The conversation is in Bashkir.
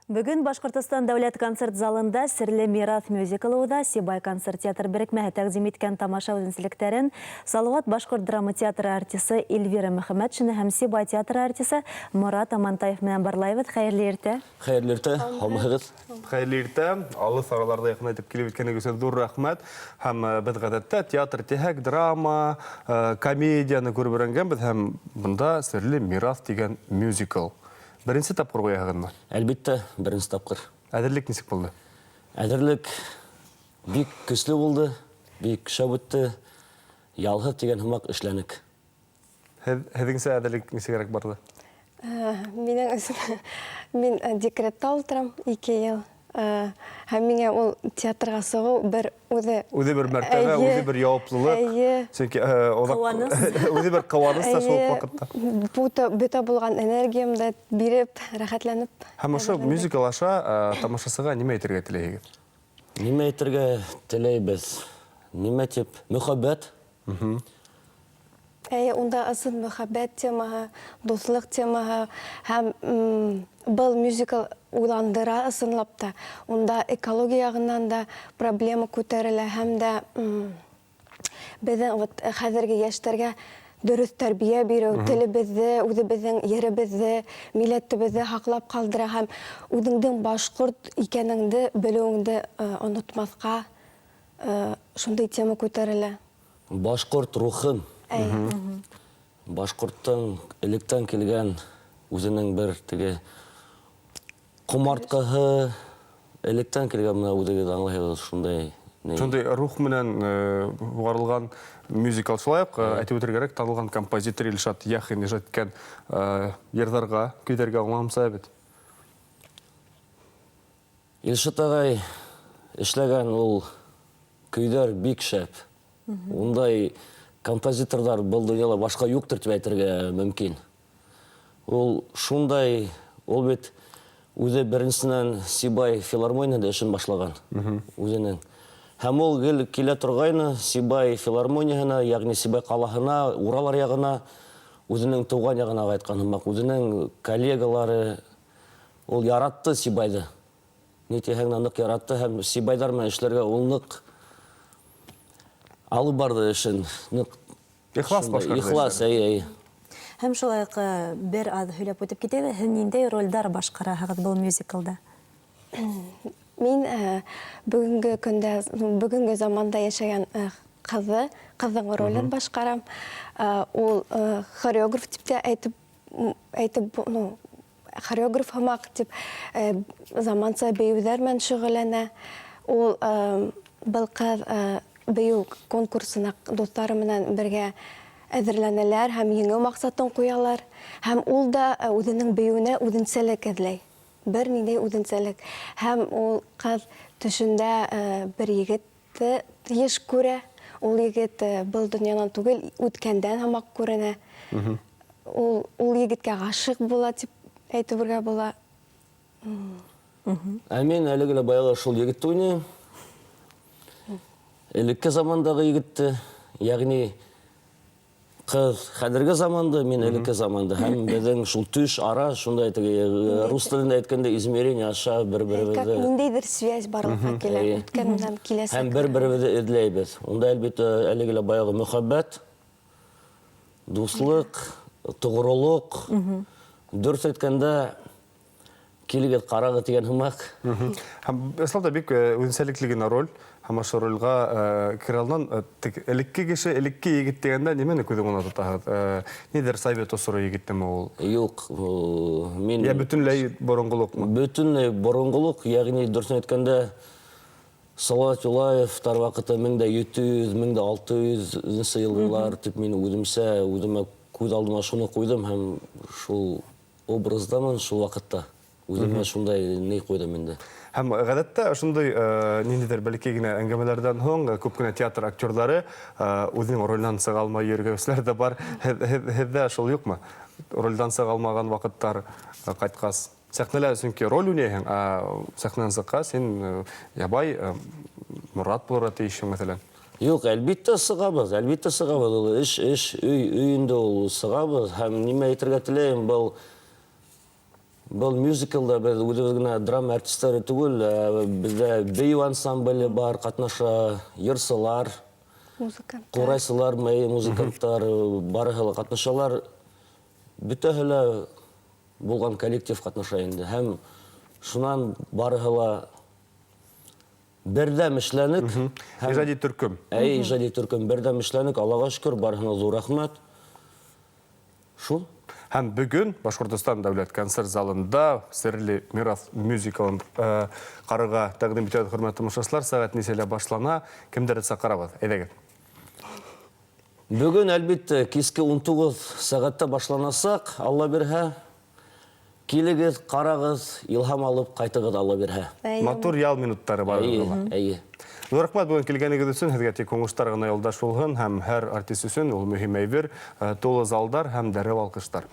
Бөгөн Башҡортостан дәүләт концерт залында Серле мираҫ мюзиклы уҙа. Сибай концерт театр берекмәһе тәҡдим иткән тамаша үҙенсәлектәрен Салауат башҡорт драма театры артисы Эльвира Мөхәммәтшина һәм Сибай театры артисы Морат Амантаев менән барлайбыҙ. Хәйерле иртә! Хәйерле иртә, һаумыһығыҙ! Хәйерле иртә! Алыҫ араларҙы яҡынайтып килеп еткәнегеҙ өсөн ҙур рәхмәт. Һәм беҙ ғәҙәттә театр тиһәк, драма, комедияны күреп өйрәнгәнбеҙ һәм бында Серле мираҫ тигән мюзикл. Беренсе тапҡыр ҡуяһығыҙмы? Әлбиттә, беренсе тапҡыр. Әҙерлек нисек булды? Әҙерлек бик көслө булды, бик шәп үтте. Ялһыҙ тигән һымаҡ эшләнек. Һеҙ, һеҙҙеңсә әҙерлек нисегерәк барҙы? Минең өсөн мин декретта ултырам 2 йыл. Һәм миңә ул театрға сығыу бер үҙе Үҙе бер мәртәбә, үҙе бер яуаплылыҡ. Әйе. Сөнки оҙаҡ үҙе бер ҡыуаныс та шул уҡ ваҡытта. Бөтә булған энергиямды биреп, рәхәтләнеп. Һәм ошо мюзикл аша тамашасыға нимә әйтергә теләйһегеҙ? Нимә әйтергә теләйбеҙ? Нимә тип? Мөхәббәт. Әйе, унда ысын мөхәббәт темаһы, дуҫлыҡ темаһы һәм был мюзикл уйландыра ысынлап та. Унда экология яғынан да проблема күтәрелә һәм дә беҙҙең вот хәҙерге йәштәргә дөрөҫ тәрбиә биреү, телебеҙҙе, үҙебеҙҙең еребеҙҙе, милләтебеҙҙе һаҡлап ҡалдыра һәм үҙеңдең башҡорт икәнеңде белеүеңде онотмаҫҡа шундай тема күтәрелә. Башҡорт рухын, башҡорттың электән килгән үҙенең бер теге ҡомартҡыһы, электән килгән, менә үҙегеҙ аңлайһығыҙ, шундай ни. Шундай рух менән һуғарылған мюзикл. Шулай уҡ әйтеп үтергә кәрәк, танылған композитор Илшат Яхин ижад иткән йырҙарға, көйҙәргә аңлауымса бит. Илшат ағай эшләгән ул көйҙәр бик шәп. Ундай композиторҙар был донъяла башҡа юҡтыр тип әйтергә мөмкин. Ул шундай, ул бит үҙе беренсенән Сибай филармонияһында эшен башлаған үҙенең. Һәм ул гел килә торғайны Сибай филармонияһына, йәғни Сибай ҡалаһына, Урал аръяғына, үҙенең тыуған яғына ҡайтҡан һымаҡ, үҙенең коллегалары. Ул яратты Сибайҙы. Ни тиһәң дә ныҡ яратты һәм Сибайҙар менән эшләргә ул ныҡ алып барҙы эшен. Ныҡ ихлас башҡарҙы. Ихлас, әйе, әйе. Һәм шулай уҡ бер аҙ һөйләп үтеп китәйек, һеҙ ниндәй ролдәр башҡараһығыҙ был мюзиклда? Мин бөгөнгө көндә, бөгөнгө заманда йәшәгән ҡыҙҙы, ҡыҙҙың ролен башҡарам. Ул хореограф тип тә әйтеп, әйтеп, ну, хореограф һымаҡ тип заманса бейеүҙәр менән шөғөлләнә. Ул был ҡыҙ бейеү конкурсына дуҫтары менән бергә әҙерләнәләр һәм еңеү маҡсатын ҡуялар. Һәм ул да үҙенең бейеүенә үҙенсәлек эҙләй. Бер ниндәй үҙенсәлек. Һәм ул ҡыҙ төшөндә бер егетте йыш күрә. Ул егет был донъянан түгел, үткәндән һымаҡ күренә. Ул ул егеткә ғашиҡ була тип әйтергә була. Ә мин әлеге лә баяғы шул егетте уйнайым. Элекке замандағы егетте, йәғни ҡыҙ хәҙерге заманды, мин элекке заманды. Һәм беҙҙең шул төш ара шундай теге рус телендә әйткәндә измерение аша бер-беребеҙҙе ниндәйҙер связь барлыҡҡа килә, үткән менән киләсәк. Һәм бер-беребеҙҙе эҙләйбеҙ. Унда әлбиттә әлеге лә баяғы мөхәббәт, дуҫлыҡ, тоғролоҡ. Дөрөҫ әйткәндә, килегеҙ, ҡарағыҙ тигән һымаҡ. Һәм ысынлап та бик үҙенсәлекле генә роль. Һәм ошо рольгә керә алдынан элекке кеше, элекке егет тигәндә нимәне күҙ уңына тотаһығыҙ? Ниҙер совет осоро егетеме ул? Юҡ, мин... Йә бөтөнләй боронғолоҡмо? Бөтөнләй боронғолоҡ, йәғни дөрөҫөн әйткәндә, Салават Юлаевтар ваҡыты 1700, 1600 йылғылар тип мин үҙемсә, үҙемә күҙ алдыма шуны ҡуйҙым һәм шул образдамын шул ваҡытта. Үҙемә шундай ни ҡуйҙым инде. Һәм ғәҙәттә ошондай ниндәйҙер бәләкәй генә әңгәмәләрҙән һуң күп кенә театр актерҙары үҙенең роленән сыға алмай йөрөгәүселәр ҙә бар. Һеҙҙә шул юҡмы? Ролдән сыға алмаған ваҡыттар ҡайтҡас? Сәхнәлә сөнки роль уйнайһың, ә сәхнәнән сыҡҡас һин ябай Морат булырға тейешһең, мәҫәлән. Юҡ, әлбиттә сығабыҙ, әлбиттә сығабыҙ. Ул эш, эш, өй, өй инде ул, сығабыҙ. Һәм нимә әйтергә теләйем, был Был мюзиклда беҙ үҙебеҙ генә драма артистары түгел, беҙҙә бейеү ансамбле бар, ҡатнаша, йырсылар, Музыканттар. Ҡурайсылар, музыканттар, барыһы ла ҡатнашалар. Бөтәһе лә булған коллектив ҡатнаша инде. Һәм шунан барыһы ла берҙәм эшләнек. Ижади төркөм. Әй, ижади төркөм берҙәм эшләнек. Аллаға шөкөр, барыһына ҙур рәхмәт. Шул. Һәм бөгөн Башҡортостан дәүләт концерт залында «Серле мираҫ» мюзиклын ҡарарға тәҡдим итәбеҙ, хөрмәтле тамашасылар. Сәғәт нисәлә башлана, кемдәрҙе саҡырабыҙ? Әйҙәгеҙ. Бөгөн, әлбиттә, киске 19 сәғәттә башланасаҡ, Алла бирһә. Килегеҙ, ҡарағыҙ, илһам алып ҡайтығыҙ, Алла бирһә. Матур ял минуттары барығыҙ ла. Эйе. Ҙур рәхмәт бөгөн килгәнегеҙ өсөн, һеҙгә тик уңыштар ғына юлдаш булһын, һәм һәр артист өсөн ул мөһим әйбер, тулы залдар һәм дәррәү алҡыштар.